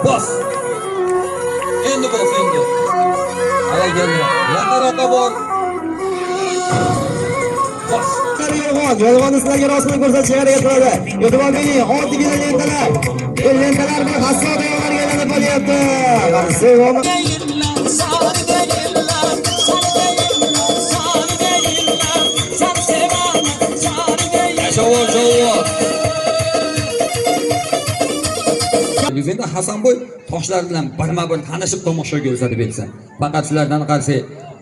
Bos. Endi bos endi. Keldi. Yaqinroqqa bor. Bos. Yolg'on, yolg'onni sizlarga rostini ko'rsatishga harakat qiladi. E'tibor bering, oddiygina lentalar. Bu lentalar bir hassos oyoqlarga aylanib qolyapti. Qarshi. Javon, javon. Biz endi Hasanboy toshlar bilan birma-bir tanishib tomosha ko'rsatib bersin. Faqat sizlardan qarshi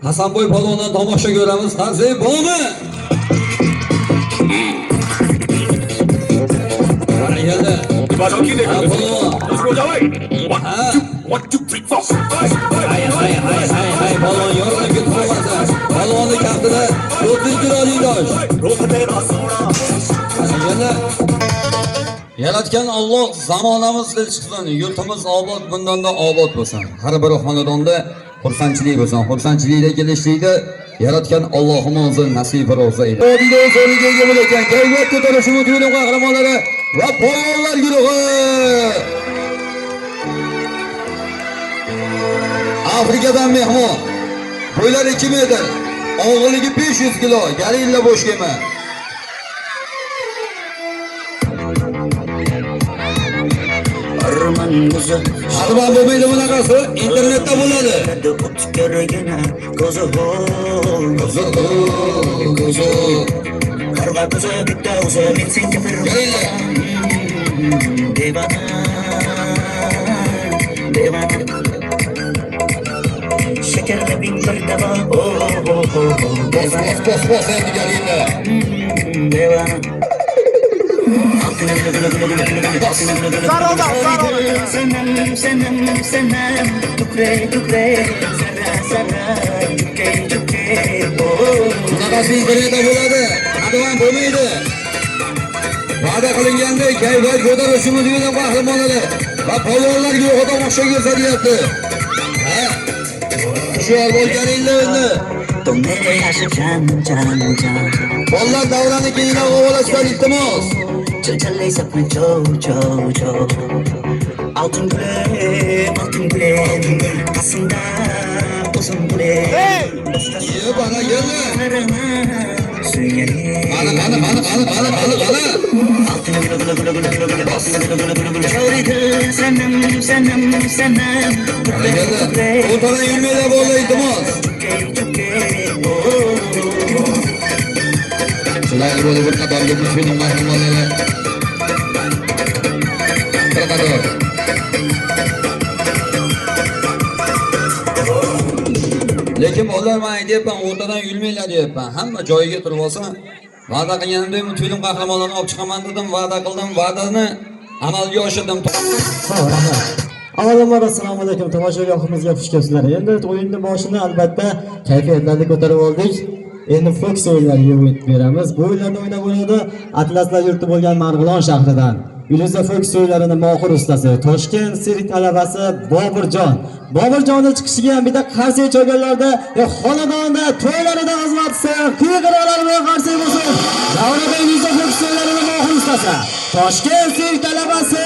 Hasanboy polvondan tomosha ko'ramiz. Qarshi bormi? Mana keldi. Ha, polvon. Ha. Hay, hay, hay, hay, hay, polvon yorilib ketib qolmasa. Polvonni kaftida 4-chiroyli tosh. Mana keldi. Yaratgan Alloh zamonamiz chiqsin, yurtimiz obod, bundan-da obod bo'lsin. Har bir xonadonda xursandchilik bo'lsin. Xursandchilikda kelishlikda yaratgan Allohim o'zi nasib ro'za eyla. Odiyda o'z o'rniga ega bo'layotgan kayfiyat ko'tarishi multfilm qahramonlari va polvonlar guruhi. Afrikadan mehmon. Bo'ylari 2 metr, og'irligi 500 kilo, gorilla bo'sh kema. Armon bo'lmaydi bunaqasi, internetda bo'ladi. O'tkirgina ko'zi Ko'zi, ko'zi. Qarg'a ko'zi bitta o'zi men senga bir Gorilla. Devona devona Shakarlabing bir davo oh oh oh oh Bos, bos, bos, bos endi gorilla. Devona. Sanam sanam sanam tukre tukre sara sara juke juke oh. Bunaqasi internetda bo'ladi. Armon bo'lmaydi. Va'da qilingandek kayfiyat ko'tarishi multfilm qahramonlari va polvonlar guruhi tomosha ko'rsatyapti. Ha. Hushyor bo'l gorilla endi. To mere jan jan jan. Bolalar davrani keyinroq ovolasizlar, iltimos. Chal chale sapne cho cho cho. Altın gülüm, altın gülüm, Kasımda uzun gülüm. Ye, bana geldi. Suyganim. Qani, qani, qani, qani, qani, qani, qani. Altın gülü gülü gülü gülü gülü gülü gülü gülü gülü. Çoridi sanam sanam sanam. Qani keldi. O'rtadan yurmanglar bolalar, iltimos. Shular bo'lib bir qatorga multfilm qahramonlari. Bir qator. Lekin bolalar, men aytyapman, o'rtadan yurmanglar deyapman. Hamma joyiga turib olsa, va'da qilganimdek multfilm qahramonlarini olib chiqaman dedim, va'da qildim, va'dani amalga oshirdim. Ha, rahmat. Avvalambor assalomu alaykum tomoshagohimizga xush kelibsizlar. Endi o'yinning boshini albatta kayfiyatlarni ko'tarib oldik. Endi Fox o'yinlariga beramiz. Bu o'yinlarni o'ynab bo'ladi Atlaslar yurti bo'lgan Marg'ilon shahridan. Yulduzlar Fox o'yinlarini mohir ustasi, Toshkent sirk talabasi Boburjon. Boburjonni chiqishiga ham bitta qarsak cholganlarda va xonadonda to'ylarida xizmatchisi qiyqiriqlar bilan qarsak bo'lsin. Davrada Yulduzlar Fox o'yinlarini mohir ustasi, Toshkent sirk talabasi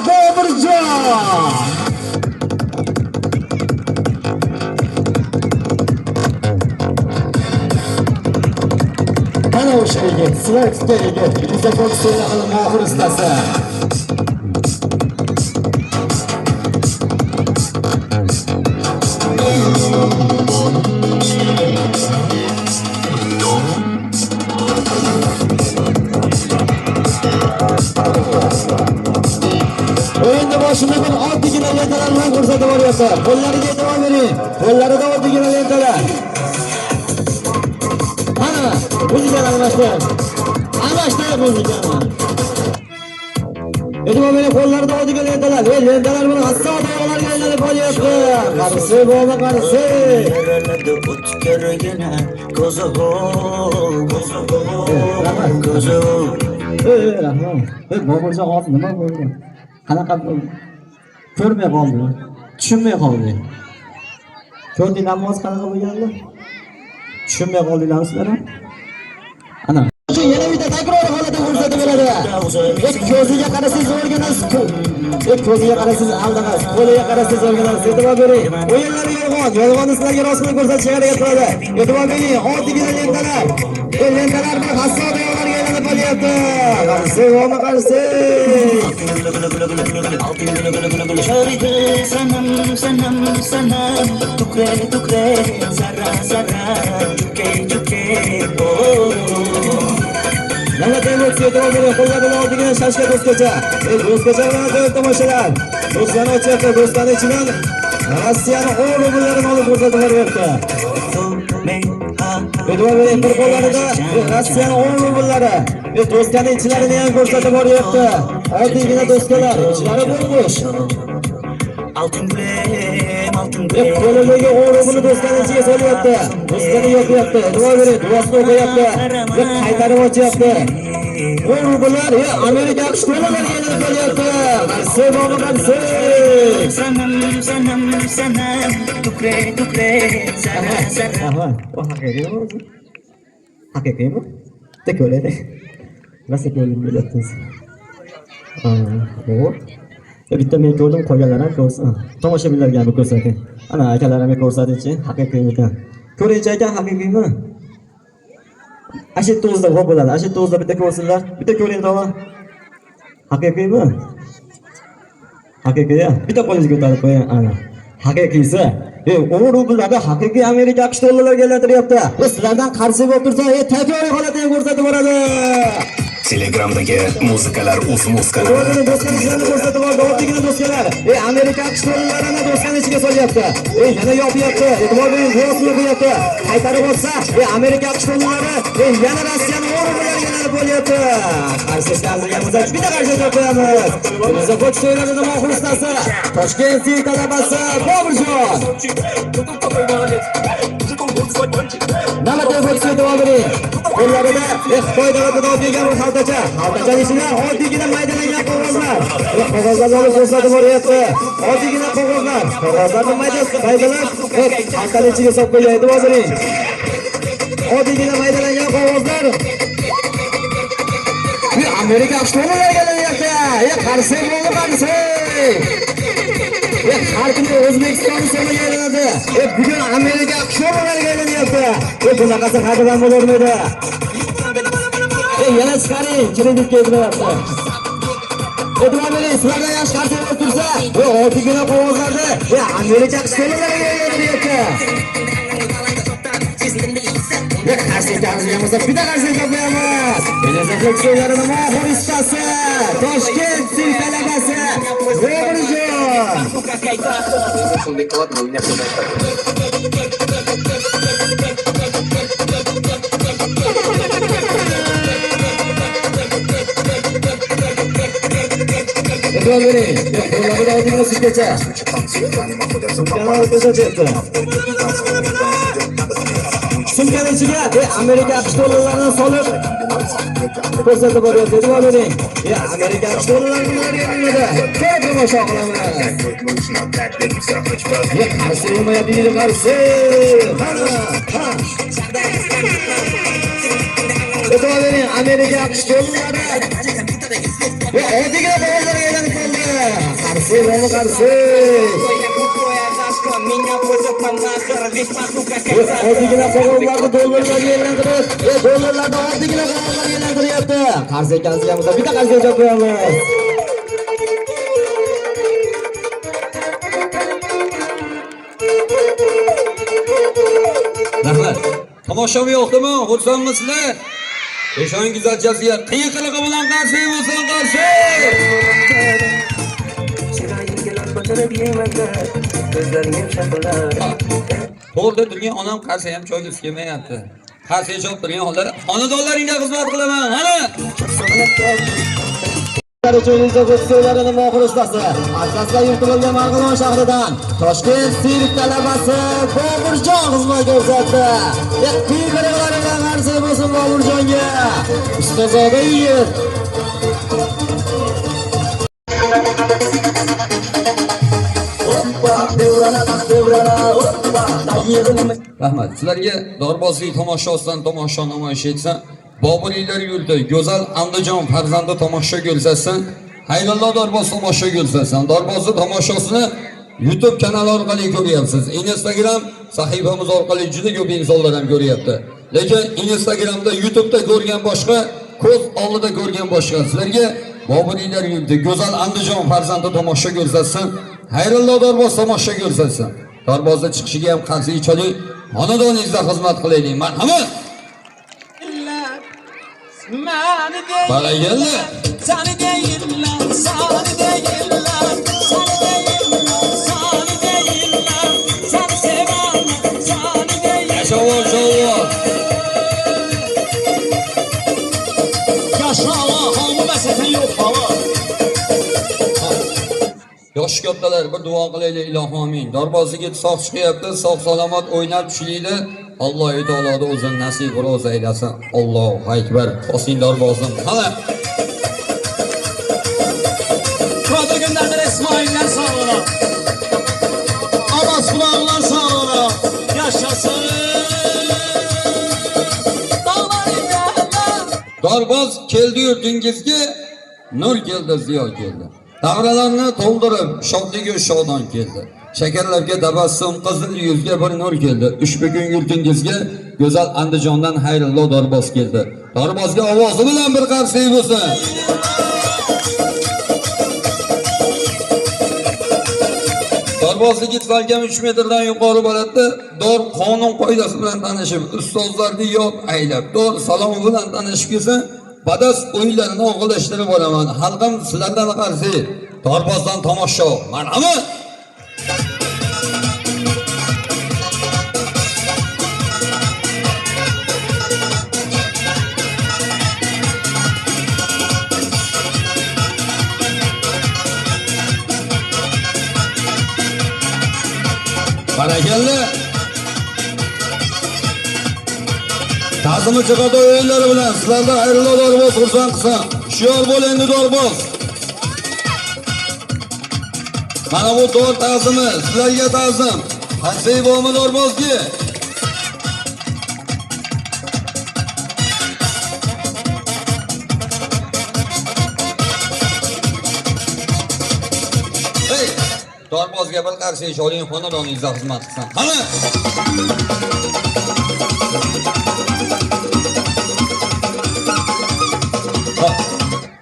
Boburjon. Mana o'sha yigit, sizlar kutgan yigit, Yulduzlar Fox o'yinlarini mohir ustasi. O'yinni boshida bir oddiygina lentalar bilan ko'rsatib boryapti. Qo'llariga e'tibor bering. Qo'llarida oddiygina lentalar. Mana muzikani almashtir. Almashtir muzikani. E'tibor bering, qo'llarida oddiygina lentalar. Ey, lentalar bilan hassos oyoqlarga aylanib qolyapti. Qarshi bo'lma, qarshi. Yaraladi o'tkirgina ko'zi ko'zi ko'zi. Ey, rahmat. Ey, Boburjon hozir nima bo'ldi? Qanaqa bo'ldi? Ko'rmay qoldi. Tushunmay qoldi. Ko'rdinglarmi hozir qanaqa bo'lganini? Tushunmay qoldinglarmi sizlar ham? Ana. Yana bitta takror holatda ko'rsatib beradi. Ko'ziga qarasangiz zo'rgina Ko'ziga qarasangiz aldamas, qo'liga qarasangiz o'rganasiz. E'tibor bering. O'yinlar yolg'on, yolg'onni sizlarga rostini ko'rsatishga harakat qiladi. E'tibor bering, oddiygina lentalar. Lentalar bir hassod ayollarga aylanib qolyapti. Qarshi, bormi qarshi? सनम सनम सनम टुकड़े टुकड़े जरा जरा झुके झुके ओ Navbatdagi boks e'tibor bering, qo'llarida oddiygina shashka do'stgacha. Do'stgacha bilan ajoyib tomoshalar. Do'stlarni ochyapti, do'stlarni ichidan Rossiyani 10 rubllarini olib ko'rsatib beryapti. E'tibor bering, bir qo'llarida Rossiyani 10 rubllari. Do'stlarning ichlarini ham ko'rsatib boryapti. Oddiygina do'stlar, ichlari bo'sh. Altın gülüm altın Qo'lidagi 10 rublni do'stlarning ichiga solyapti. Do'stlarni yopyapti. E'tibor bering, duosini o'qiyapti. Qaytarib ochyapti. 10 rubllar Amerika AQSh dollariga aylanib qolyapti. Qarshi bormi qarshi? सनम सनम सनम टुकड़े टुकड़े जरा जरा Aha, o haqiqiymi o'zi? Haqiqiymi? Bitta ko'raylik. Rosa ko'rdim bo'lyapmiz. Xo'p. Bitta men ko'rdim, qolganlar ham ko'rsin. Tomoshabinlarga ham ko'rsating. Ana akalarimga ko'rsatingchi, haqiqiymikan. Ko'ringchi aka, haqiqiymi? Ana shu yerda o'zida xo'p bo'ladi. Ana shu yerda o'zida bitta ko'rsinlar. Bitta ko'ring tog'a. Haqiqiymi? Haqiqiy. Bitta qo'lingizni ko'tarib qo'ying. Ana. Haqiqiysi. 10 rubllarda haqiqiy Amerika AQSh dollarlarga aylantiryapti. Sizlardan qarshi bo'lib tursa, takroriy holatni ham ko'rsatib boradi. Telegramdagi muzikalar uz muz kanali. O'zini do'stlarni ko'rsatib bordi, oddiygina do'stlar. Amerika AQSh dollarini do'stlarning ichiga solyapti. Yana yopyapti. E'tibor bering, duosini o'qiyapti. Qaytarib olsa, Amerika AQSh dollari, yana Rossiyani 10 rubllarga aylanib bo'lyapti. Qarshi arzigan bo'lsa, bitta qarshi qo'yamiz. Bizni ko'ch to'ylarini mohir ustasi, Toshkent sirk talabasi Boburjon. Navbatdagi boksga e'tibor bering. Qo'llarida Xitoy davlatidan olib kelgan bir xaltacha. Xaltachaning ichida oddiygina maydalangan qog'ozlar. Qog'ozlarni olib ko'rsatib boryapti. Oddiygina qog'ozlar. Qog'ozlarni maydalab, xaltaning ichiga solib qo'ygan. E'tibor bering. Oddiygina maydalangan qog'ozlar. Amerika AQSh dollariga aylanyapti. Qarshi bo'ldi, qarshi. Har kuni O'zbekiston so'miga aylanadi. Bugun Amerika AQSh dollariga aylanyapti. Bunaqasi hadidan bo'lavermaydi. Yana chiqaring, kreditga aytilyapti. E'tibor bering, sizlardan yaxshi qarshi bo'lib tursa, oddiygina qog'ozlarni Amerika AQSh dollariga aylantiryapti. Qarshi arzigan bo'lsa, bitta qarshi qo'yamiz. Elizabeth mohir ustasi, Toshkent sirk talabasi Boburjon. E'tibor bering. Qo'llarida oddiygina sutgacha. Sumkani olib ko'rsatyapti. Sumkani ichiga Amerika AQSh dollarini solib ko'rsatib boryapti. E'tibor bering. Amerika AQSh dollarini nimalarga aylanadi? Ko'rib tomosha qilamiz. Qarshi bo'lmayapti, deydi qarshi. Ha, ha. E'tibor bering, Amerika AQSh dollari oddiygina qog'ozlarga aylanib qoldi. Qarshi bo'lma, qarshi. Oddiygina qog'ozlarni dollarlarga aylantirib, dollarlarni oddiygina qog'ozlarga aylantiryapti. Qarshi ekansiz bo'lsa, bitta qarshi javob qo'yamiz. Rahmat. Tomoshami yoqdimi? Xursandmisizlar? Eshon go'zalchasiga qiyqirig'i bilan qarshi bo'lsin, qarshi. Chiroyingga ko'zlaring shahlo. To'g'rida turgan onam qarshi ham choy ichib kelmayapti. Qarshi chop turgan holda xonadonlaringga xizmat qilaman. Hana. Uchun yo'llarini mohir ustasi, Arsaslar yurti bo'lgan Marg'ilon shahridan Toshkent sirk talabasi Boburjon xizmat ko'rsatdi. Qiyqiriqlar bilan qarshi bo'lsin Boburjonga. Ustazoda yigit. Rahmat. Sizlarga dorbozlik tomoshosidan tomosha namoyish etsin. Boburiylar yurti, go'zal Andijon farzandi tomosha ko'rsatsin. Hayrullo Dorboz tomosha ko'rsatsin. Dorbozni tomoshasini YouTube kanali orqali ko'ryapsiz. Instagram sahifamiz orqali juda ko'p insonlar ham ko'ryapti. Lekin Instagramda, YouTube'da ko'rgan boshqa, ko'z oldida ko'rgan boshqa. Sizlarga Boburiylar yurti, go'zal Andijon farzandi tomosha ko'rsatsin. Hayrullo Dorboz tomosha ko'rsatsin. Dorbozni chiqishiga ham qarshi chaling. Xonadoningizda xizmat qilaylik. Marhamat. Məni deyirlər, Barakalla. səni deyirlər, səni deyirlər, səni deyirlər, səni deyirlər, səni sevənlər, səni deyirlər. Yashavor, shavor. Yaşa Allah, hamı məsələn yox bala. Yosh kattalar bir duo qilaylik, ilohi amin. Darvoz yigit sog' chiqyapti, sog' salomat o'ynab tushlikda Alloh taoloda o'zini nasib ro'za aylasin. Allohu akbar. Bosing darvozim. Hana. Burada gönderdiler İsmail'ler sağlığına. Abbas kulağlar sağlığına. Yaşasın. Dağlar inlerler. Darvoz keldi yurtingizga, nur keldi, ziyo keldi. Davralarni to'ldirib, shodligu shodon keldi. Shakarlarga tabassum, qizil yuzga bir nur keldi. Ushbu kun yurtingizga go'zal Andijondan Hayrullo Darvoz keldi. Darvozga ovozi bilan bir qarsak bo'lsin. Darvoz yigit salkam 3 metrdan yuqori bo'ladi. Dor qonun qoidasi bilan tanishib, ustozlarni yod aylab, dor salomi bilan tanishib kelsa, badas o'yinlarini og'irlashtirib boraman. Xalqim sizlardan qarshi. Dorbozdan tomosha. Marhamat. Barakalla. Ta'zimi chiqadi o'yinlari bilan sizlardan ayrildi Dorboz xursand qilsin. Hushyor bo'l endi Dorboz. Mana bu to'r ta'zimi, sizlarga ta'zim. Qarsak bormi Dorbozga? Hey, Dorbozga bir qarsak oling, xonadoningizda xizmat qilsin. Qani?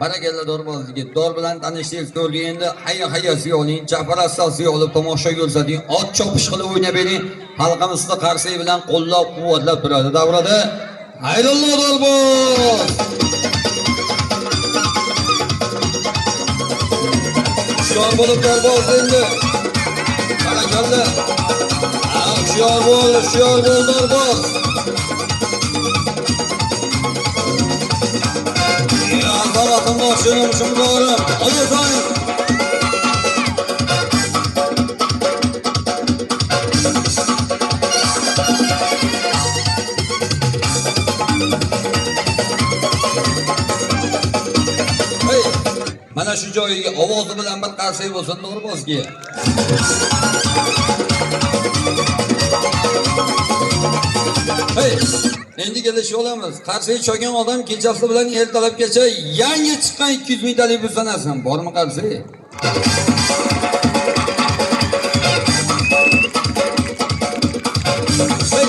Barakalla Dorboz yigit. Dor bilan tanishdingiz, ko'rdik endi hayya hayyasi oling, chaparastasi olib tomosha ko'rsating, ot chopish qilib o'ynab bering. Xalqimiz sizni qarsak bilan qo'llab-quvvatlab turadi. Davrada Hayrullo Dorboz. Hushyor bo'lib Dorboz endi. Barakalla. Ha, hushyor bo'l, hushyor bo'l Dorboz. Vatandaşlarım, şumlarım, hadi. Hey, mana shu joyiga ovozi bilan bir qarsak bo'lsin Dorbozga. Hey, endi kelishib olamiz. Qarsak cho'kan odam kechasi bilan ertalabgacha yangi chiqqan 200 mingtalik bir sanasin. Bormi qarsak? Hey,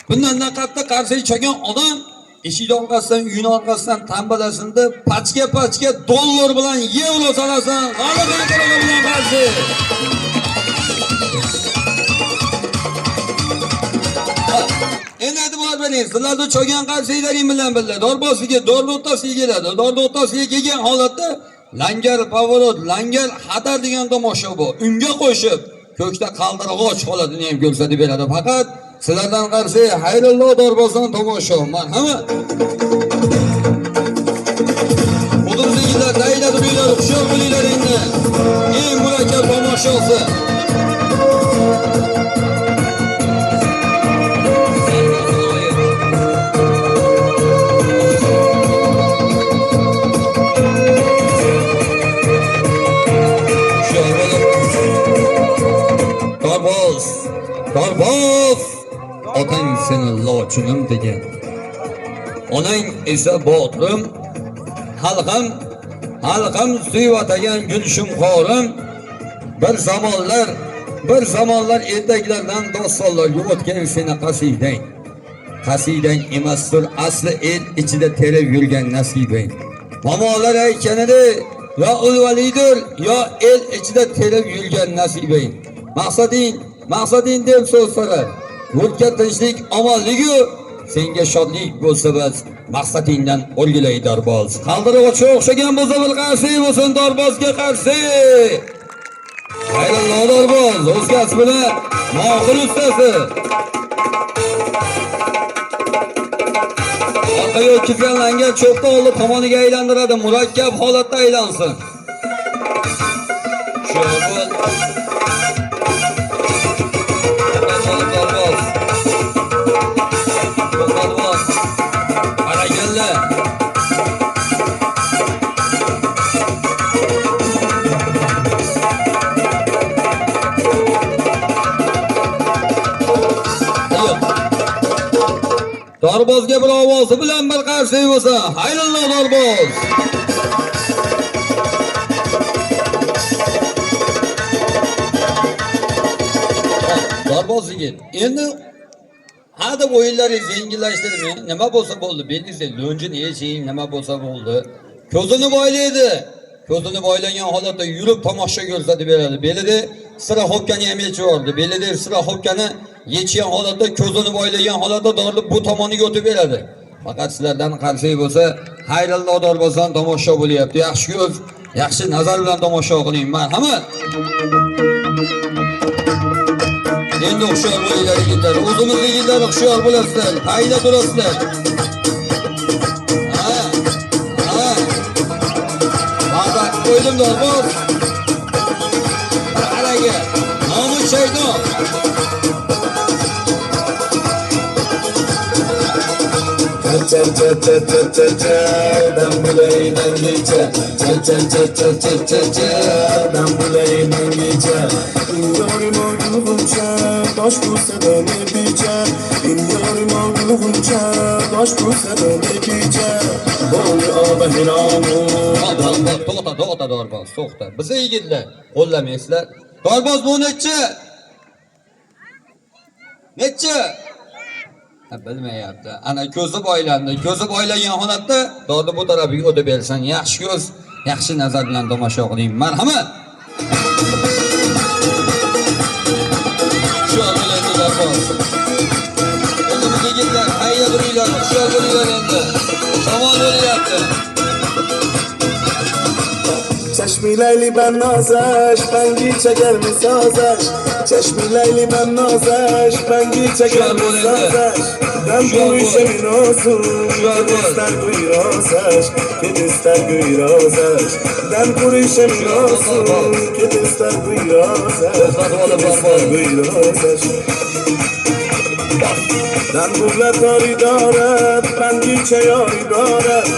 bundan qattiq qarsak cho'kan odam eshik orqasidan, uyini orqasidan tambalasında pachka-pachka dollar bilan yevro sanasin. G'alaba bilan qarsak. Endi e'tibor bering, sizlarda cho'gan qarsiklaring bilan birga dorbosiga, dorni o'rtasiga keladi. Dorni o'rtasiga kelgan holatda langar pavorot, langar xatar degan tomosha bu. Unga qo'shib ko'kda qaldirg'och holatini ham ko'rsatib beradi. Faqat sizlardan qarshi Hayrullo Dorbozdan tomosha. Marhamat. Hududdagilar dayda turinglar, hushyor bo'linglar endi. Eng murakkab tomoshosi. Hushyor bo'lib. Darboz, Darboz! Otang seni lochinim degan. Onang esa botirim. Hali ham Xalqim suyib atagan gulshimxorim bir zamonlar, bir zamonlar ertaklardan dostonlarga o'tgan seni qasidang. Qasidang emasdir, asli el ichida terib yurgan nasibang. Momolar aytganida yo ulvalidir, yo el ichida terib yurgan nasibang. Maqsading, maqsading deb so'z so'rar. Yurtga tinchlik, omonligu senga shodlik bo'lsa biz maqsadingdan o'rgilay darboz. Qaldirg'ochga o'xshagan bo'lsa bir qarshi bo'lsin darbozga qarshi. Xayrullo darboz o'z kasbini mohir ustasi. Orqaga o'tkazgan langar cho'pni oldi tomoniga aylantiradi, murakkab holatda aylansin. Cho'pni darboz. Darboz. Barakalla. Yo'q. Darbozga bir ovozi bilan bir qarshi bo'lsa, hayrullo darboz. Darboz yigit. Endi hadi o'yinlaringizni yengillashtirmang. Nima bo'lsa bo'ldi, belingizda lo'njini yeching, nima bo'lsa bo'ldi. Ko'zini boylaydi. Ko'zini boylagan holatda yurib tomosha ko'rsatib beradi. Belida страховка ni ham yechib yubordi. Belida страховка ni yechgan holatda, ko'zini boylagan holatda dorni bu tomoniga o'tib beradi. Faqat sizlardan qarshi bo'lsa, hayrullo dorbozdan tomosha bo'lyapti. Yaxshi ko'z, yaxshi nazar bilan tomosha qiling. Marhamat. Endi hushyor bo'linglar yigitlar. O'zimiz yigitlar hushyor bo'lasizlar. Payda turasizlar. Ha. Ha. Va'da qo'ydim dorboz. Qaraga. Nomus shayton. Cha cha cha cha cha cha dambulay bangicha cha cha cha cha cha cha cha dambulay bangicha. این یاری ما گل غنچه داشت بوسه دانه پیچه. این یاری ما گل غنچه داشت بوسه دانه پیچه. Bo'y oba hiromu. To'xta, to'xta dorboz, to'xta. Bizni yigitlar qo'llamaysizlar. Dorboz bu nechi? Nechi? Ha, bilmayapti. Ana ko'zi boylandi. Ko'zi boylagan holatda dorni bu tarafiga o'tib bersin. Yaxshi ko'z, yaxshi nazar bilan tomosha qiling. Marhamat. Hushyor bo'laylik darboz. O'zimiz yigitlar, hayda turinglar, hushyor bo'linglar endi. Shamol bo'lyapti. چشمی لیلی بر نازش بنگی چگر میسازش. چشمی لیلی بر نازش بنگی چگر میسازش. دم گویش مینازو که دستر گوی رازش که دستر گوی رازش. دم گویش مینازو که دستر گوی رازش که دستر گوی رازش. دم گوله تاری دارد بنگی چه یاری دارد.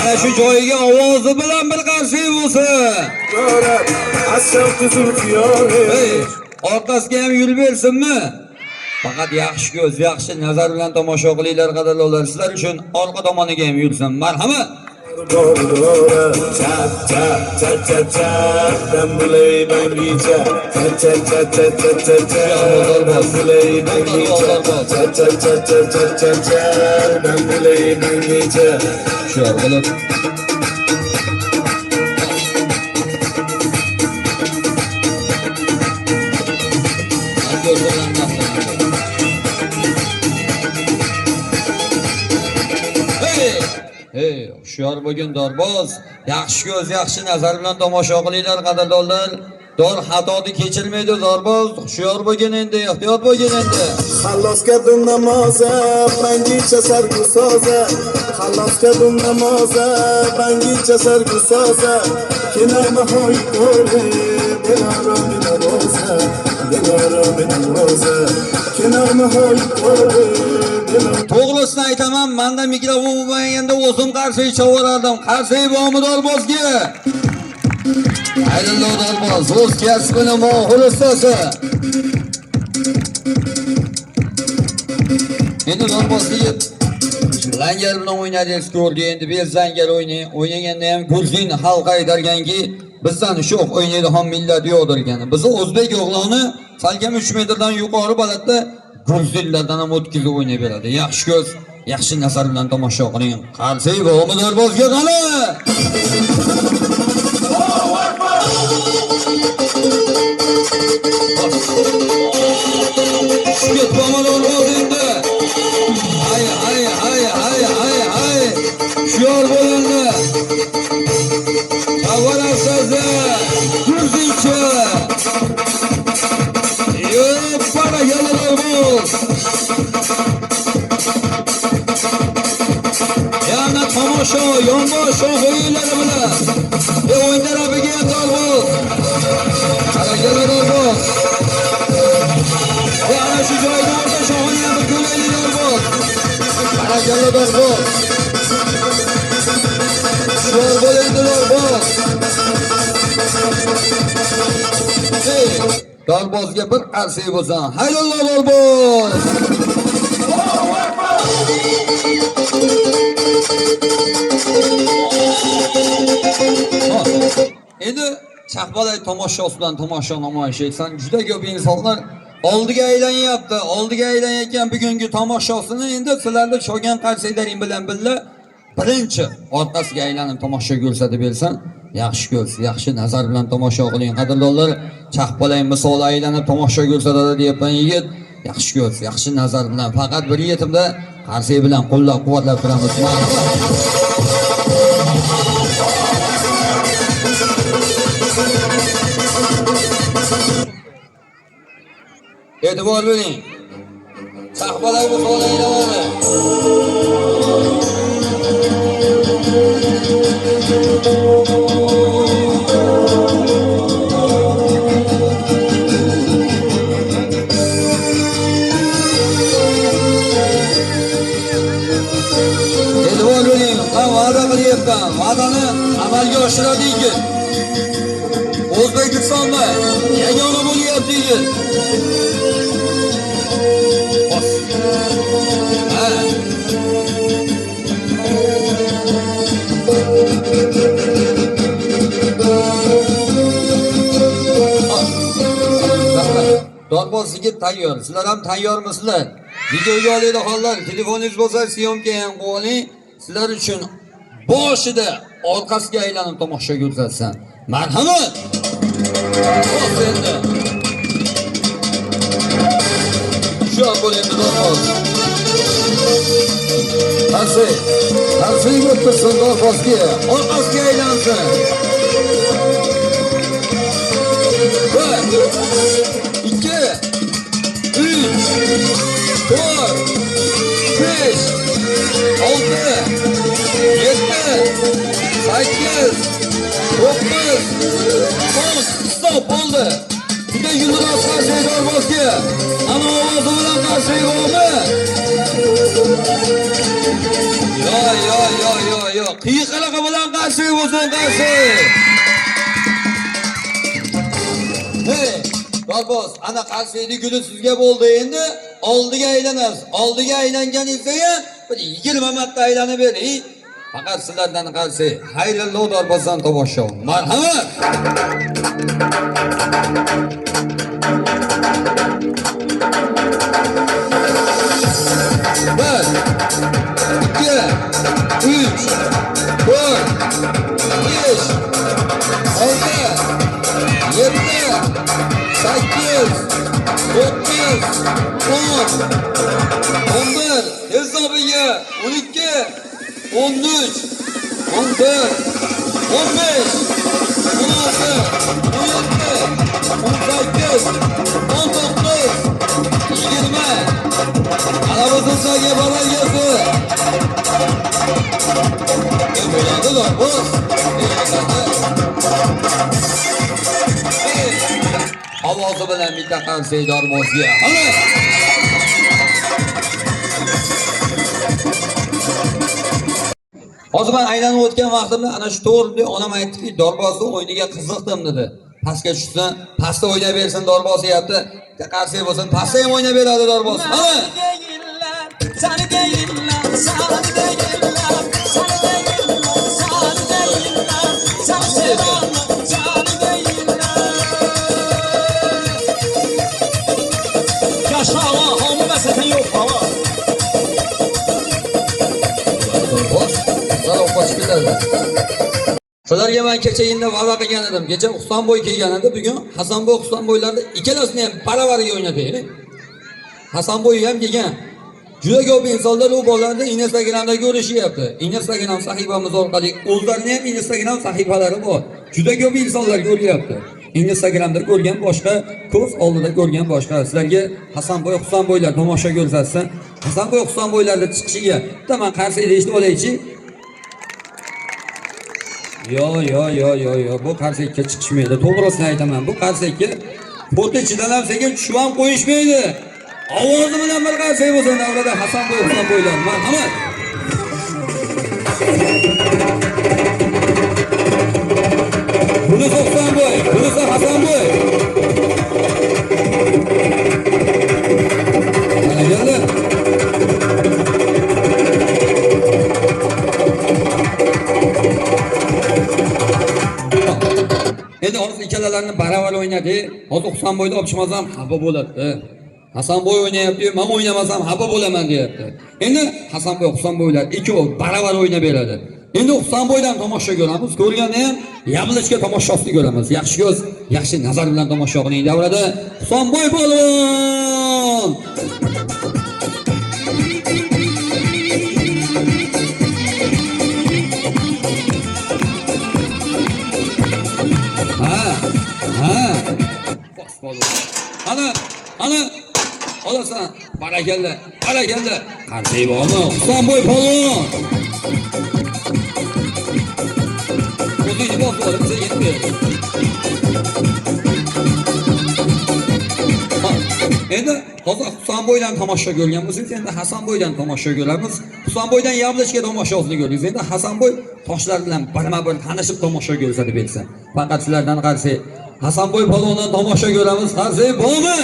Ana shu joyiga ovozi bilan bir qarshi bo'lsa. دارد از شوق زلفیاره. Ey, orqasiga ham yurib bersinmi? Faqat yaxshi ko'z, yaxshi nazar bilan tomosha qilinglar qadrdonlar. Sizlar uchun orqa tomoniga ham yursin. Marhamat. دارد cha cha cha cha cha dambulay bangicha cha cha cha cha cha cha cha dambulay bangicha cha cha cha cha cha cha cha dambulay bangicha. Hushyor bo'lib. Hey! Hey, hushyor bo'lgin dorboz. Yaxshi ko'z, yaxshi nazar bilan tomosha qilinglar qadrdonlar. Dor xatoni kechirmaydi dorboz. Hushyor bo'lgin endi, ehtiyot bo'lgin endi. خلاص کردم نمازه بنگیچه سرگو سازه. خلاص کردم نمازه بنگیچه سرگو سازه. که نغمه های داره دلارا نوازه دلارا نوازه. که نغمه های داره دلارا. To'g'risini aytaman, menda mikrofon bo'lmaganda o'zim qarshi chavorardim. Qarshi bormi dorbozga? Hayrullo dorboz o'z kasbini mohir ustasi. Endi dorbozligi Langar bilan o'ynadingiz, ko'rdi. Endi biz langar o'ynaganda ham Gurjin xalqi aytarganki, bizdan sho'x o'ynaydigan millat yo'qdir ekan. Bizni o'zbek o'g'loni salkam 3 metrdan yuqori balandda Gurjinlardan ham o'tkazib o'ynay beradi. Yaxshi ko'z, yaxshi nazar bilan tomosha qiling. Qarshi bo'g'mi Dorbozga qani? Tushib ketdi Dorboz endi. Hay hay hay hay hay hay. Hushyor bo'lindi. Avval asosda Gurzincha. Yo'q, barakalla Dorboz. Yana tomosha, yonbosh o'yinlari bilan. O'yin tarafiga ham Dorboz. Barakalla Dorboz. Ana shu joyda o'rta shoxini ham bir ko'raylik Dorboz. Barakalla Dorboz. Hushyor bo'l endi Dorboz. Hey, Dorbozga bir qarsak bo'lsin. Haydallo Dorboz. Ha, endi chaqbalay tomoshosi bilan tomosha namoyish etsan, juda ko'p insonlar oldiga aylanyapti. Oldiga aylanayotgan bugungi tomoshosini endi sizlarni cho'gan qarsaklaring bilan birga birinchi orqasiga aylanib tomosha ko'rsatib bersin. Yaxshi ko'z, yaxshi nazar bilan tomosha qiling. Qadrdonlar, chaqbalay misol aylanib tomosha ko'rsatadi deyapman yigit. Yaxshi ko'z, yaxshi nazar bilan faqat bir yetimda qarsak bilan qo'llab-quvvatlab turamiz. E'tibor bering. Chaqbalay misol aylanadi. E'tibor bering. Men va'da qilyapman. Va'dani amalga oshiradi yigit. O'zbekistonda yagona bo'lyapti yigit. Bos. Ha. Dorboz yigit tayyor. Sizlar ham tayyormisizlar? Videoga oladiganlar, telefoningiz bo'lsa, syomka ham qo'yib oling. Sizlar uchun boshida orqasiga aylanib tomosha ko'rsatsin. Marhamat. Bos endi. Hushyor bo'l endi Dorboz. Qarshi. Qarshi o'tirsin Dorbozga. Orqasiga aylansin. 1 2 3 4 5 6 7 8 9 10. Stop bo'ldi. Juda yulduroq qarshi Dorbozga. Ana ovozi bilan qarshi bo'ldi. Yo yo yo yo yo. Qiyqirig'i bilan qarshi bo'lsin qarshi. Hey, Dorboz, ana qarshiydi guli sizga bo'ldi. Endi oldiga aylanasiz. Oldiga aylanganingizda ham bir 20 marta aylanib bering. Faqat sizlardan qarshi. Hayrullo Dorbozdan tomosha. Marhamat. Bir, 2, 3, 4, 5, 6, 7, 8, 9, 10, 11, hisobiga 12, 13, 14, 15, 16, 17, 18, 19, 20. Ana bu sizlarga barakasi. Bo'ladi Dorboz. Ovozi bilan bitta qarsak Dorbozga. Mana. Hozir men aylanib o'tgan vaqtimda ana shu to'g'ri onam aytdiki, Dorbozni o'yiniga qiziqdim dedi. Pastga tushsin, pastda o'ynab bersin Dorboz deyapti. Bitta qarsak bo'lsin, pastda ham o'ynab beradi Dorboz. Mana. Sani deyirlər, sani deyirlər. Sizlarga men kecha endi va'da qilgan edim. Kecha Husanboy kelgan edi. Bugun Hasanboy Husanboylarni ikkalasini ham baravariga o'ynataylik. Hasanboy ham kelgan. Juda ko'p insonlar u bolalarni Instagramda ko'rishyapti. Instagram sahifamiz orqali o'zlarini ham Instagram sahifalari bor. Juda ko'p insonlar ko'ryapti. Instagramda ko'rgan boshqa, ko'z oldida ko'rgan boshqa. Sizlarga Hasanboy, Husanboylar tomosha ko'rsatsin. Hasanboy, Husanboylarning chiqishiga bitta man qarshi eshitib olaychi. Yo, yo, yo, yo, yo, bu qarsakka chiqishmaydi. To'g'risini aytaman. Bu qarsakka po'ti ichidan ham sekin tushib ham qo'yishmaydi. Ovozi bilan bir qarsak bo'lsa davrada Hasanboy, Husanboylar. Marhamat. Bunisi Husanboy, bunisi Hasanboy. Mana keldi. Endi hozir ikkalalarini baravar o'ynadi. Hozir Husanboyni olib chiqmasam xafa bo'ladi. Hasanboy o'ynayapti, men o'ynamasam xafa bo'laman deyapti. Endi Hasanboy, Husanboylar ikkovi baravar o'ynab beradi. Endi Husanboydan tomosha ko'ramiz. Ko'rganda ham Yablichka tomoshasini ko'ramiz. Yaxshi ko'z, yaxshi nazar bilan tomosha qiling davrada. Husanboy polvon! Ha, ha. Bos polvon. Ana, ana. Olasan. Barakalla, barakalla. Qanday bormi? Husanboy polvon. O'zingni bos bo'lib, biza yetib ber. Ha, endi hozir Husanboydan tomosha ko'rgan bo'lsangiz, endi Hasanboydan tomosha ko'ramiz. Husanboydan Yablichga tomoshasini ko'rdingiz. Endi Hasanboy toshlar bilan birma-bir tanishib tomosha ko'rsatib bersa. Faqat sizlardan qarshi Hasanboy polvondan tomosha ko'ramiz. Qarshi bormi?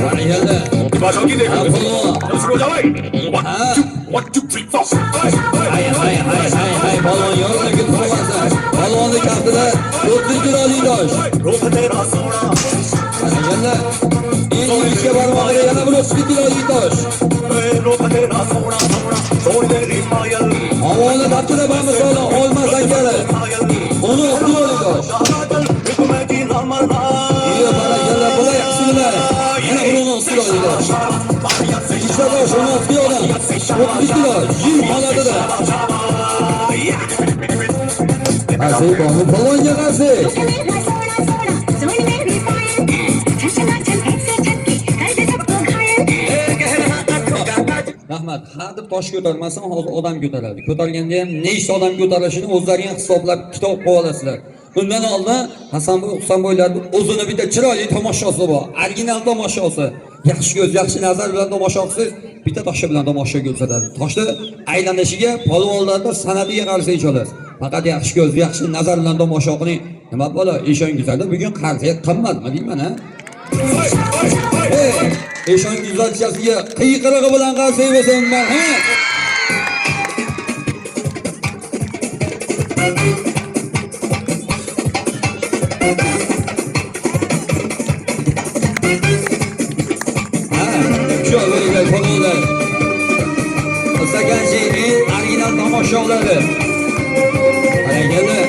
Barakalla. Ha, polvon. Ha. Hay hay hay hay hay polvon yorug'lik tug'ilasi. Polvonni kaftida 4 kiloli tosh. Barakalla. Endi uchga barmog'iga yana bir 32 kiloli tosh. Havoni taftida bamisoli olmas akali. 16 kiloli tosh. Iyo barakalla, bular yaxshilar. Yana bir 16 kiloli tosh. Ikkita tosh 16 kilodan 32 kilo yil holatida. Qarshi bormi? Polvonga qarshi. मेरा सोना सोना सोन मेरी पायल छन छन ऐसे छनके कर दे सबको घायल। Rahmat. Ha deb tosh ko'tarmasam hozir odam ko'taradi. Ko'targanda ham nechta odam ko'tarishini o'zlaring ham hisoblab kitob qo'yib olasizlar. Undan oldin Hasanboy, Husanboylarning o'zini bitta chiroyli tomoshosi bor. Original tomoshosi. Yaxshi ko'z, yaxshi nazar bilan tomosha qilsangiz, bitta toshi bilan tomosha ko'rsatadi. Toshni aylanishiga polvonlarning san'atiga qarshi olasiz. Faqat yaxshi ko'z, yaxshi nazar bilan tomosha qiling. Nima bola, eshon guzarda bugun qarzi qimmatmi deyman, ha? Ey, eshon guzarchasiga qiyqirig'i bilan qarshi bo'lsin, marhamat. Ha, shu bo'linglar, polvonlar. Sakanchi eng original tomosholari. Barakalla.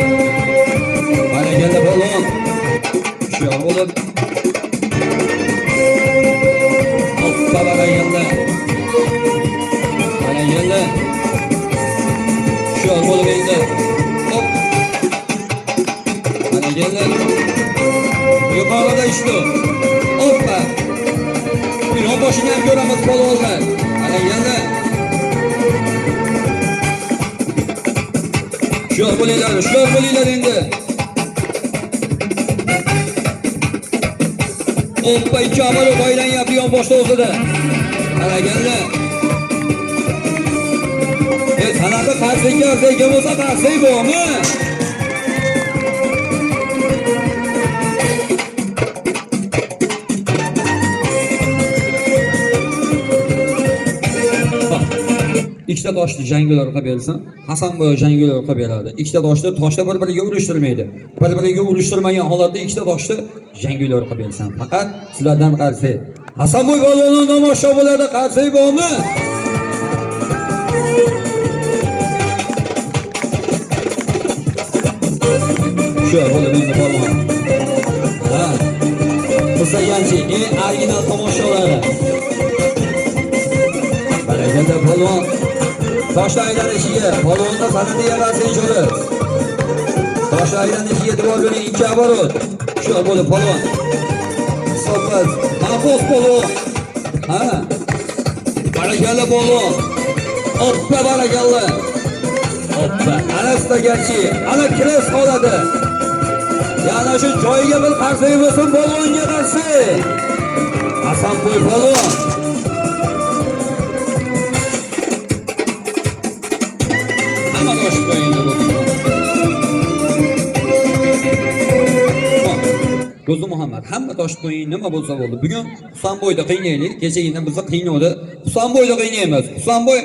Barakalla polvon. Hushyor bo'lib. Hoppa barakalla. Barakalla. Hushyor bo'lib endi. Hop. Barakalla. Yuqorida ishdi. Hoppa. Yon boshini ham ko'ramiz polvonlar. Barakalla. Hushyor bo'linglar, hushyor bo'linglar endi. Hoppa ikki amalok aylanyapti yon boshda o'zida. Barakalla. E san'ati qarsakka qarsakka bo'lsa qarsak bormi? Ikkita toshni janglar qilib bersin. Hasanboy janglar qilib beradi. Ikkita toshni toshda bir-biriga urishtirmaydi. Bir-biriga urishtirmagan holatda ikkita toshni janglar qilib bersin. Faqat sizlardan qarshi. Hasanboy polvonning tomosha bo'ladi, qarshi bormi? Hushyor bo'lib endi polvon. Ha. Husaganchi, eng original tomoshalari. Barakalla polvon. Toshlar aylanishiga, polvonda san'ati yarasi ijodi. Toshlar aylanishiga e'tibor bering, ikki оборот. Hushyor bo'lib polvon. Hisobsiz. Mahfuz polvon. Ha. Barakalla polvon. Oppa, barakalla. Oppa. Ana staganchi, ana kres holati. Yana shu joyiga bir qarsak bo'lsin polvonga qarshi. Hasanboy polvon. Hamma toshib qo'ying endi. Ro'zi Muhammad, hamma toshib qo'ying, nima bo'lsa bo'ldi. Bugun Husanboyda qiynaylik, kechagina bizni qiynavdi. Husanboyda qiynaymiz. Husanboy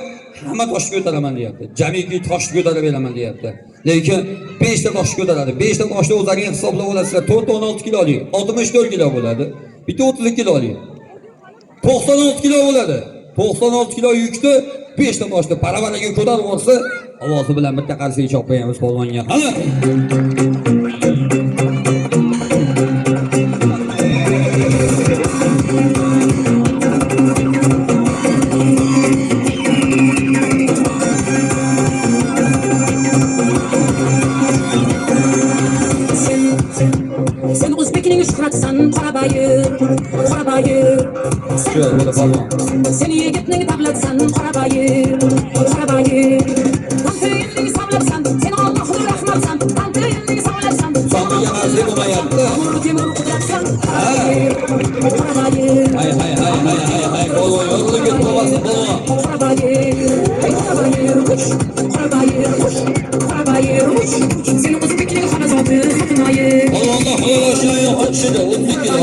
hamma toshni ko'taraman deyapti. Jamiki toshni ko'tarib beraman deyapti. Lekin 5 ta toshni ko'taradi. 5 ta toshni o'zlaring hisoblab olasizlar. 4 ta 16 kilolik, 64 kilo bo'ladi. Bitta 32 kilolik. 96 kilo bo'ladi. 96 kilo yukni 5 ta toshni baravariga ko'tarib olsa, ovozi bilan bitta qarsak chop qo'yamiz polvonga. Qani? Sen o'zbekning shuhratsan, qorabayir, qorabayir. Shu bo'ldi polvon. Sen yigitning davlatsan, qorabayir, qorabayir. Tanti savlatsan, sen Allohning rahmatsan, tanti savlatsan. Husanboyga qarshi bo'lmayapti. Temur, temur qudratsan, qorabayir, qorabayir. Hay hay hay hay hay hay, polvon yo'lga ketib qolmasin polvon. Qorabayir, qorabayir, uch, qorabayir, uch, qorabayir, uch. Sen o'zbekning xonazodi, xotinoyi. Polvonda halol oshna yo'q, tushidi 32 kilo.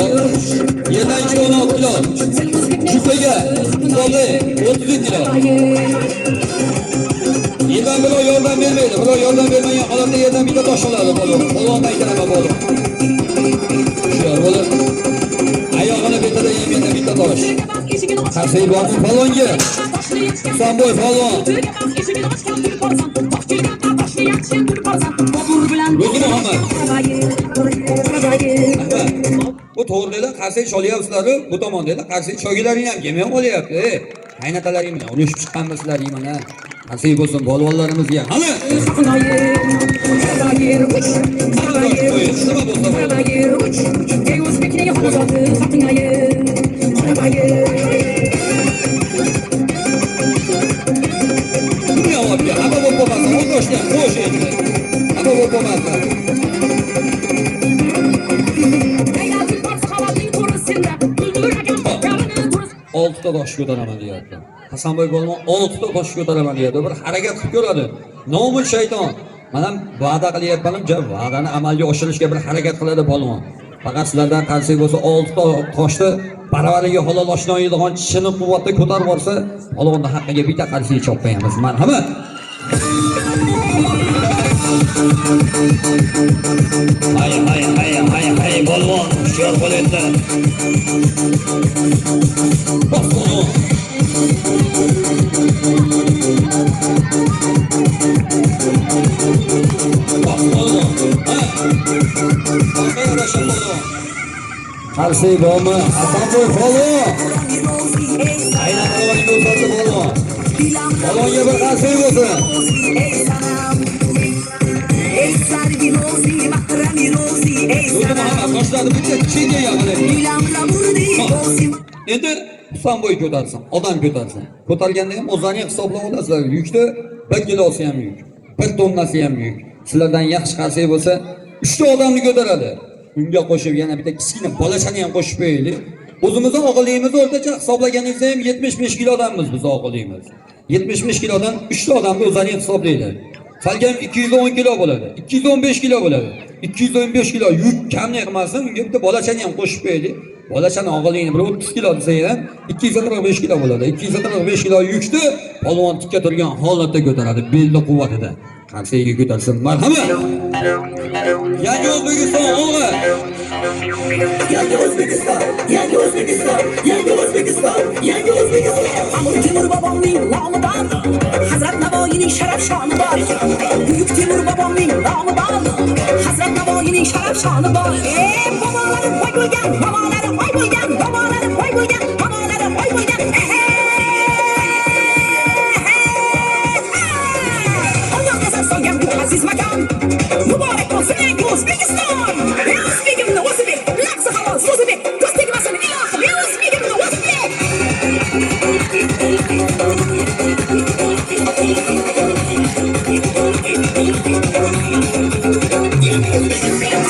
Yerdan 2 16 kilo. Sen o'zbekning Jupaga hisobli 32 kilo. Yerdan birov yordam bermaydi. Birov yordam bermagan holatda yerdan bitta tosh oladi polvon. Polvonni aytaraman polvon. Hushyor bo'lib. Oyog'ini betida yemaydi bitta tosh. Qarsak bormi polvonga? Husanboy polvon. Ro'zi Muhammad. Bu to'g'rilar qarsak cholyapsizlar, bu tomonda qarsak chogilaring ham kelmay qolyapti. Ey, qaynotalaring bilan urushib chiqqanmisizlar mana. Qarsak bo'lsin polvonlarimizga. Qani? Nima bo'lsa bo'ldi. Dunyo olib hamma bo'lib qolmasin, o toshni ham qo'sh endi. Hamma bo'lib qolmasin. Oltita tosh ko'taraman deyapti. Hasanboy polvon oltita tosh ko'taraman deyapti. Bir harakat qilib ko'radi. Nomul shayton. Mana va'da qilyapman, va'dani amalga oshirishga bir harakat qiladi polvon. Faqat sizlardan qarsak bo'lsa oltita toshni baravariga halol oshna yeydigan tishini quvvatda ko'tarib olsa, polvonni haqqiga bitta qarsak chop qo'yamiz. Marhamat. Hay hay hay hay hay polvon, hushyor bo'l endi. Bos polvon. Bos polvon. Ha. Orqaga yarasha polvon. Qarsak bormi? Hasanboy polvon. Aynan polvonga o'tadi polvon. Polvonga bir qarsak bo'lsin. Ro'zi Muhammad toshlarni bitta chetga yaqin. Endi Husanboy ko'tarsin, odam ko'tarsin. Ko'targanda ham o'zlaring hisoblab olasizlar. Yukni 1 kilosi ham yuk, 1 tonnasi ham yuk. Sizlardan yaxshi qarsak bo'lsa, 3 ta odamni ko'taradi. Unga qo'shib yana bitta kichkina bolachani ham qo'shib qo'yaylik. O'zimizni og'irligimizni o'rtacha hisoblaganingizda ham 75 kilodanmiz biz og'irligimiz. 75 kilodan 3 ta odamni o'zlaring hisoblaylar. Salkam 210 kilo bo'ladi, 215 kilo bo'ladi. 215 kilo yuk kamlik qilmasin, unga bitta bolachani ham qo'shib qo'yaylik. Bolachani og'irligini bir 30 kilo desak ham 245 kilo bo'ladi. 245 kilo yukni polvon tikka turgan holatda ko'taradi, belni quvvatida. Qarsagiga ko'tarsin, marhamat. Yangi O'zbekiston olg'a. Yangi O'zbekiston, Yangi O'zbekiston, Yangi O'zbekiston, Yangi O'zbekiston. Amir Temur bobomning nomi bor, Hazrat Navoiyning sharaf shoni bor. Buyuk Temur bobomning nomi bor, Hazrat Navoiyning O'zbekning sharaf shoni bor. Ey, bobolari boy bo'lgan, bobolari boy bo'lgan, bobolari boy bo'lgan, bobolari boy bo'lgan. Alloh qasam solgan bu aziz makon. Muborak bo'lsin ey O'zbekiston. Ey o'zbegimni o'zi bek, lafzi halol so'zi bek, ko'z tegmasin ilohim, ey o'zbegimni o'zi bek.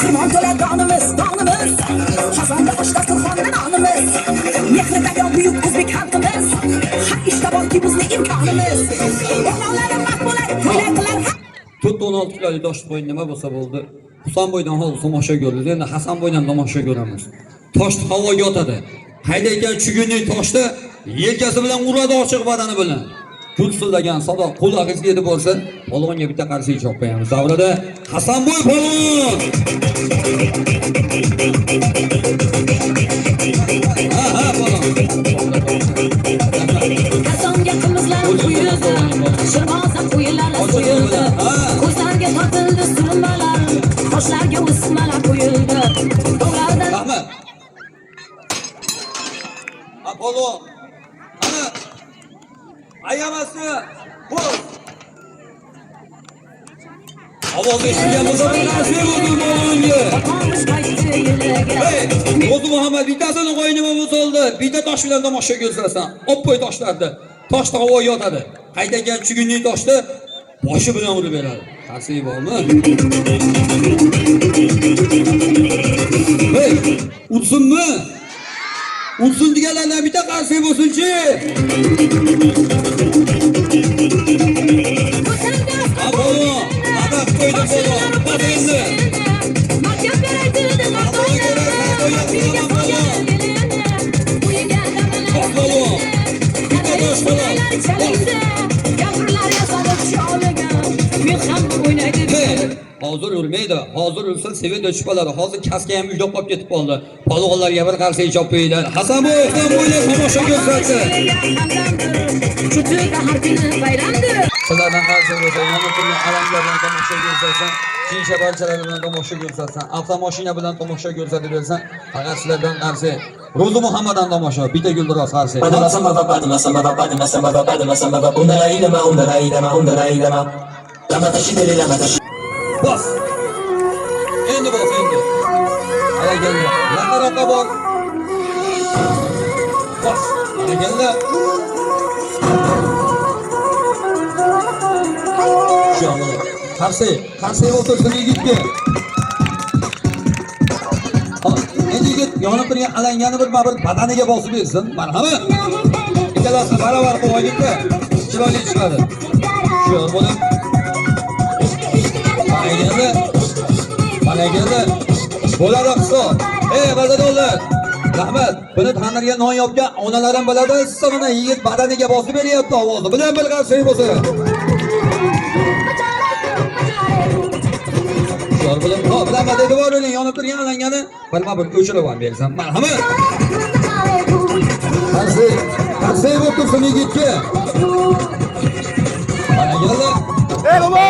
Xirmon to'la donimiz, donimiz. Qozonda osh dasturxonda nonimiz. Mehri daryo buyuk o'zbek xalqimiz. Har ishda borki bizni imkonimiz. O'g'lonlari mard bo'lar, to'ylar qilar. 4-16 kilolik tosh qo'yin nima bo'lsa bo'ldi. Husanboydan hozir tomosha ko'rdik. Endi Hasanboydan tomosha ko'ramiz. Toshni havoga otadi. Haydayotgan chugunli toshni yelkasi bilan uradi ochiq badani bilan. Gulsillagan sado qulog'ingizga yetib borsa, polvonga bitta qarshi chop qo'yamiz. Davrada Hasanboy polvon. Ha, ha, polvon. Qozonga qimizlar quyildi, shirmoza qo'yilar so'yildi. Ko'zlarga tortildi surmalar, qoshlarga o'smalar qo'yildi. Tog'lardan Rahmat. Ha, polvon. Ana. Ayamasni. Qo'y. Ovoz eshitilgan bo'lsa, bir narsa bo'ldi polvonga. Otamiz qaytdi yiliga. Hey, O'zi Muhammad bittasini qo'y nima bo'lsa oldi. Bitta tosh bilan tomosha ko'rsatasan. Oppoy toshlarni. Toshni havoga otadi. Qaytagan chugunli toshni boshi bilan urib beradi. Qarshi bormi? Hey, ursinmi? Ursin deganlardan bitta qarshi bo'lsinchi. Ha, polvon. Adab qo'ydi polvon. Bas endi. Mahkam beraydi mardona. Uyga solgan elini, uyiga Bos polvon. Bitta tosh polvon. Bos. chalindi. Gapirlar yasadi choliga. Men ham o'ynaydi. Hey, hozir urmaydi. Hozir ursa sevib o'chib qoladi. Hozir kaska ham uyda qolib ketib qoldi. Polvonlarga bir qarshi chop qo'yinglar. Hasanboy Hasanboylar tomosha ko'rsatdi. Chutida har kuni bayramdir. Sizlardan qarshi bo'lsa, yonib turgan alangar bilan tomosha ko'rsatsan, shisha parchalari bilan tomosha ko'rsatsan, avtomashina bilan tomosha ko'rsatib bersan, faqat sizlardan qarshi. Ro'zi Muhammaddan tomosha, bitta guldiroz qarshi. Bos. Endi bos endi. Barakalla. Yaqinroqqa bor. Bos. Barakalla. Shu Qarshi, qarshi o'tirsin yigitga. Hop, endi yigit yonib turgan alangani bir badaniga bosib bersin. Marhamat. Ikkalasini barobar qilib olaylikda. Chiroyli chiqadi. Shu bo'lib. Barakalla. Barakalla. Bo'ladi hisob. Ey g'azadonlar. Rahmat. Buni tanirga non yopgan onalarim biladi. Mana yigit badaniga bosib beryapti ovozi. Bilan bir qarshi bo'lsa. Hushyor bo'lib, hop, rahmat, e'tibor bering, yonib turgan alangani birma-bir o'chirib ham bersin. Marhamat. Qarshi, qarshi bo'lib tursin yigitga. Barakalla. Ey bobo!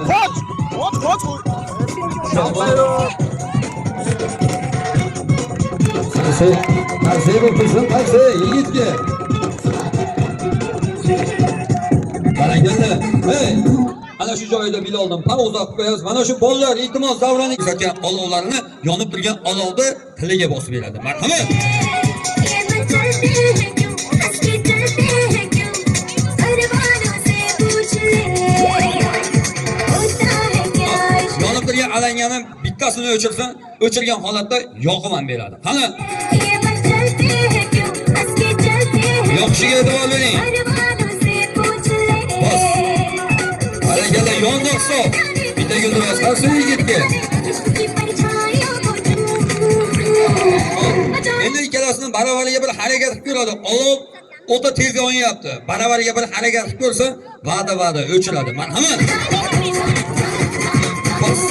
Qoch! Qoch, qoch! Hushyor bo'lib. Qarshi, qarshi bo'lib tursin, qarshi yigitga. Barakalla. Hey! Ana shu joyda Biloldan pauza qilib qo'yamiz. Mana shu bolalar iltimos davrani ko'rsatgan olovlarni yonib turgan olovni tiliga bosib beradi. Marhamat. Yonib turgan alangani bittasini o'chirsin, o'chirgan holatda yoqib ham beradi. Qani? Yoqishiga e'tibor bering. Bos. Barakalla, yondi hisob. Bitta guldiroz qarshi yigitga. Endi ikkalasini baravariga bir harakat qilib ko'radi. Olov o'ta tez yonyapti. Baravariga bir harakat qilib ko'rsa, va'da o'chiradi. Marhamat. Bos.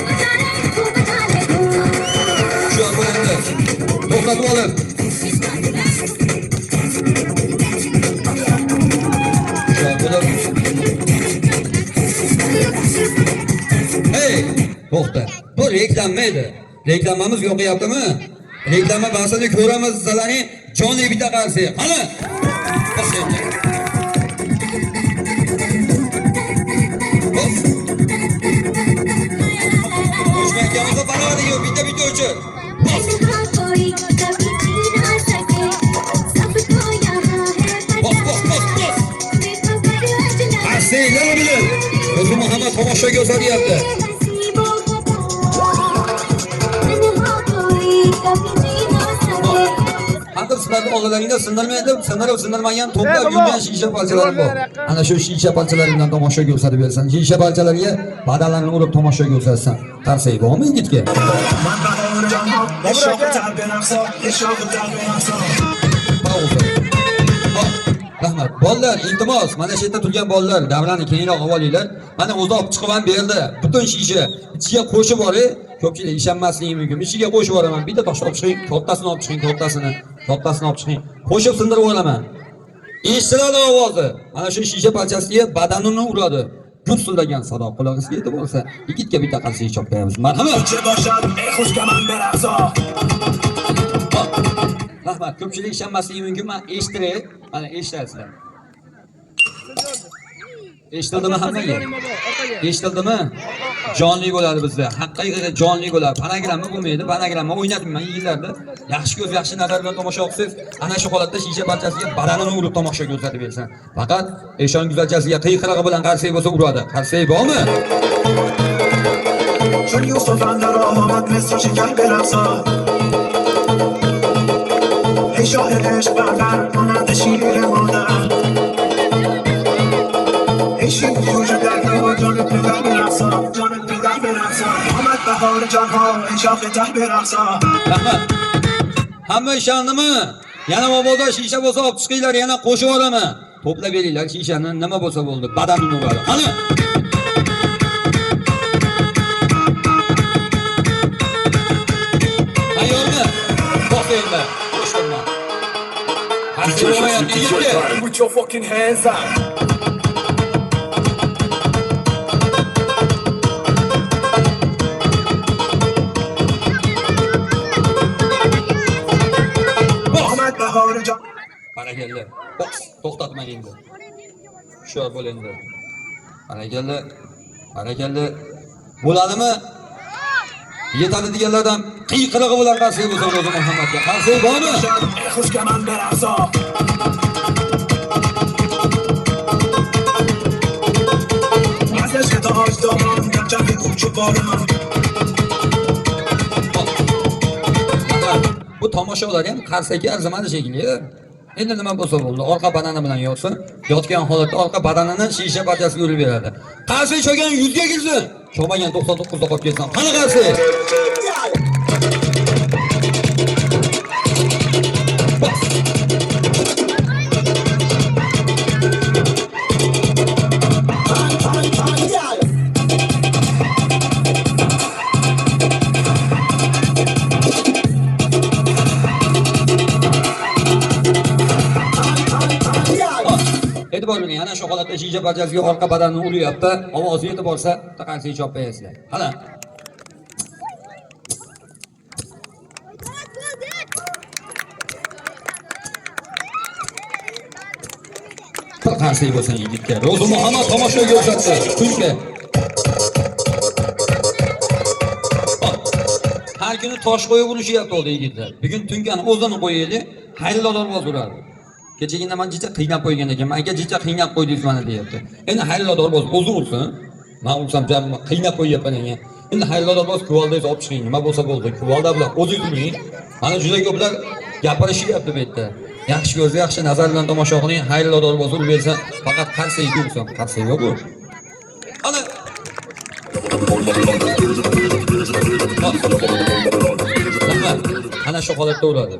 Shu endi to'xtatib olib. Shu bo'lib. Hey, to'xta. Bu reklamma edi. Reklamamiz yoqyaptimi? Reklama basini ko'ramiz, sizlarning jonli bitta qarshi. Qani? Bos endi. Bos. O'chmayotgan bo'lsa barobar yo'q, bitta bitta o'chir. Bos. कोई कभी जी ना सके, सबको यहाँ है Bos, पता। Bos, bos, bos. बेखबर Ajna Qarsanglar bilan. O'zi Muhammad tomosha ko'rsatyapti. नसीबों खता, तन्हा कोई कभी जी ना सके। Qanday sizlarni oldalaringda sindirmaydi, sindirib sindirmagan to'plab yurgan shisha parchalari bor. Ana shu shisha parchalari bilan tomosha ko'rsatib bersin. Shisha parchalariga badalarni urib tomosha ko'rsatsin. Qarsak bormi yigitga? Pauza. Hop, rahmat. Bolalar, iltimos, mana shu yerda turgan bolalar, davrani keyinroq olib olinglar. Mana o'zi olib chiqib ham berdi. Butun shisha ichiga qo'shib oling. Ko'pchilik ishonmasligi mumkin. Ichiga qo'shib yuboraman. Bitta toshni olib chiqing, kattasini olib chiqing, kattasini, kattasini olib chiqing. Qo'shib sindirib yuboraman. Eshitiladi ovozi. Mana shu shisha parchasiga badanini uradi. Gursillagan sado qulog'ingizga yetib borsa, yigitga bitta qarshi chop qo'yamiz. Marhamat. Hop. Rahmat. Ko'pchilik ishonmasligi mumkin. Men eshittiray. Mana eshitasizlar. Eshitildimi hammaga? Eshitildimi? Jonli bo'ladi bizda. Haqiqiy jonli bo'ladi. Fonogramma bo'lmaydi. Fonogramma o'ynatmayman yigitlarda. Yaxshi ko'z, yaxshi nazar bilan tomosha qilsangiz, ana shu holatda shisha parchasiga badanini urib tomosha ko'rsatib bersin. Faqat eshon go'zalchasiga qiyqirig'i bilan qarsak bo'lsa uradi. Qarsak bormi? چون یوسف اندر آمد مصر شکر برقصا، ای شاه عشق بربر مانند شیر مادر، ای شیر جوجه در جان پدر برقصا، جان پدر برقصا، آمد بهار جانها ای شاخ تر برقصا. Rahmat. Hamma ishondimi? Yana mabodo shisha bo'lsa olib chiqinglar, yana qo'shib yuboraman. To'plab beringlar shishani, nima bo'lsa bo'ldi, badanini uradi. Qani? Tayyormi? Bos endi. Qo'shilma. Qarshi bo'lmayapti yigitga. Put your fucking hands up. Bos. آمد بهار جان Barakalla. Bos, to'xtatmang endi. Hushyor bo'l endi. Barakalla. Barakalla. Bo'ladimi? Yetadi deganlardan qiyqirig'i bilan qarshi bo'lsa Ro'zi Muhammadga. Qarshi bormi? ای خوشگمن برقصا. از عشق تاج دامان در جو کوچ و باران. Bu tomoshalar ham qarsaki arzimadi shekilli. Endi nima bo'lsa bo'ldi. Orqa banani bilan yotsin. Yotgan holatda orqa badanini shisha parchasiga urib beradi. Qarshi cho'gan 100 ga kirsin. Cho'magan 99 da qolib ketsin. Qani qarshi? Bos. E'tibor bering, ana shu holatda shisha parchasiga orqa badanini uryapti. Ovozi yetib borsa, bitta qarshi chop qo'yasizlar. Qani? Bir qarshi bo'lsin yigitga. Ro'zi Muhammad tomosha ko'rsatdi. Chunki har kuni tosh qo'yib urishyapti oldi yigitlar. Bugun tunkani o'zini qo'yaylik, Xayrullo Dorboz uradi. Kechagina man jicha qiynab qo'ygan ekanman. Aka jicha qiynab qo'ydingiz mana deyapti. Endi Xayrullo Dorboz o'zi ursin. Men ursam jam qiynab qo'yyapman ekan. Endi Xayrullo Dorboz kuvaldangiz olib chiqing, nima bo'lsa bo'ldi. Kuvalda bilan o'zingiz uring. Mana juda ko'plar gapirishyapti bu yerda. Yaxshi ko'z, yaxshi nazar bilan tomosha qiling. Xayrullo Dorboz urib bersa, faqat qarsak ursin, qarsak yo'q u. Ana. Rahmat. Ana shu holatda uradi.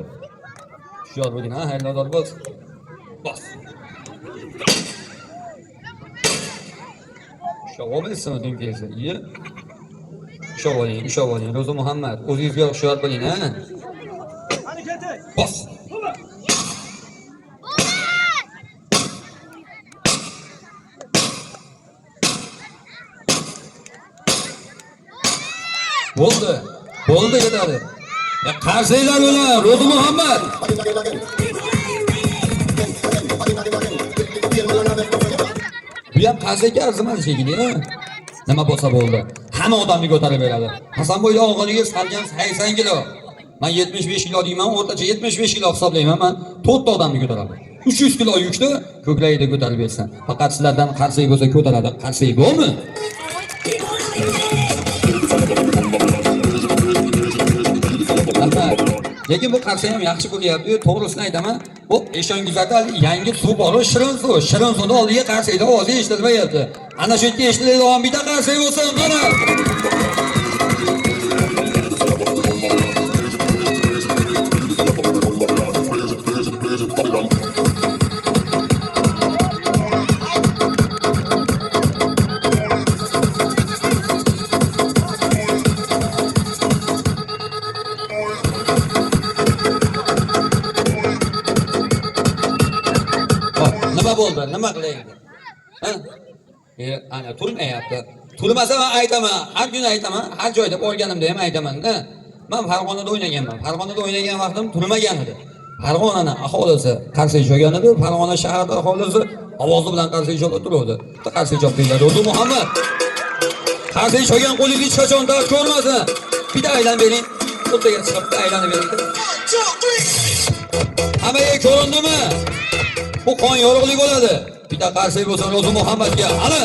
Hushyor bo'ling, ha, Xayrullo Dorboz. Bos. Ushlab olmaysizmi dunkasi? Iye. Ushlab oling, ushlab oling. Ro'zi Muhammad, o'zingizga hushyor bo'ling, ha. Bos. Bo'ldi. Bo'ldi, ketadi. Ya qarsanglar bilan Ro'zi Muhammad. Bu ham qarsakka arzimas shekilli, ha? Nima bo'lsa bo'ldi. Hamma odamni ko'tarib beradi. Hasanboy og'irligi salgan 80 kilo. Men 75 kilo deyman, o'rtacha 75 kilo hisoblayman. Men 4 ta odamni ko'taradi. 300 kilo yukni ko'kragida ko'tarib bersin. Faqat sizlardan qarsak bo'lsa ko'taradi. Qarsak bormi? Rahmat. Lekin bu qarsak ham yaxshi bo'lyapti. To'g'risini aytaman. Bu Eshonguzarda hali yangi suv bor, shirin suv. Shirin suvni oldiga qarsakda ovozi eshitilmayapti. Ana shu yerga eshitiladigan bitta qarsak bo'lsin, qani. Hop, nima bo'ldi? Nima qilaylik? Ha? Ana turmayapti. Turmasa men aytaman, har kuni aytaman, har joyda borganimda ham aytaman-da. Men Farg'onada o'ynaganman. Farg'onada o'ynagan vaqtim turmagan edi. Farg'onani aholisi qarsak cholgan edi. Farg'ona shahrida aholisi ovozi bilan qarsak cholib turuvdi. Bitta qarsak cholib Ro'zi Muhammad. Qarsak cholgan qo'lingiz hech qachon dard ko'rmasin. Bitta aylanib bering. O'rtaga chiqib bitta aylanib bering. Hammaga ko'rindimi? Bu qon yorug'lik bo'ladi. Bitta qarsak bo'lsin Ro'zi Muhammadga. Ana.